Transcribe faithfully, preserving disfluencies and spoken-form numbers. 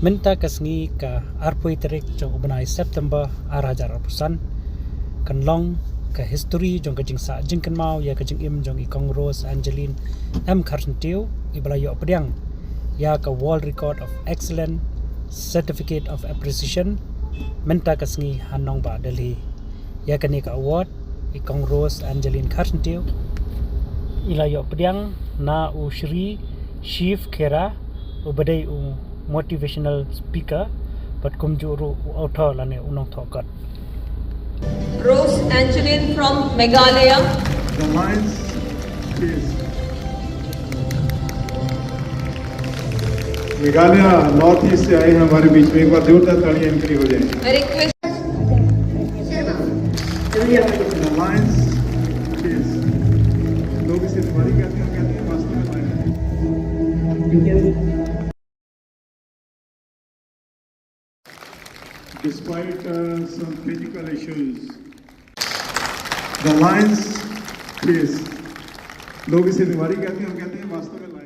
Mynta ka sngi ka arphew tarik jong u bnai September ar hajar arphew san, kan long ka history jong ka jingsah jingkynmaw ïa ka jingim jong i Kong Rose Angeline M Kharsyntiew, i ba la ïoh pdiang ïa ka World Record of Excellence Certificate of Appreciation mynta ka sngi ha Nongbah Delhi. Ïa kane ka award, i Kong Rose Angeline Kharsyntiew i la ïoh pdiang na u Shri Shiv Khera, u ba dei u motivational speaker bad kumjuh ruh u author lane u nongthoh kot. Rose Angeline from Meghalaya. The lines, please. मेघालय, नॉर्थ ईस्ट से आए हैं हमारे बीच में, एक बार जोरदार तालियां इनके लिए हो जाए। I request The lines, please. लोग इसे बीमारी कहते हैं, कहते हैं, वास्तव में लाइन है। Despite uh, some physical issues, the lines, please. लोग इसे बीमारी कहते हैं, हम कहते हैं, वास्तव में लाइन है।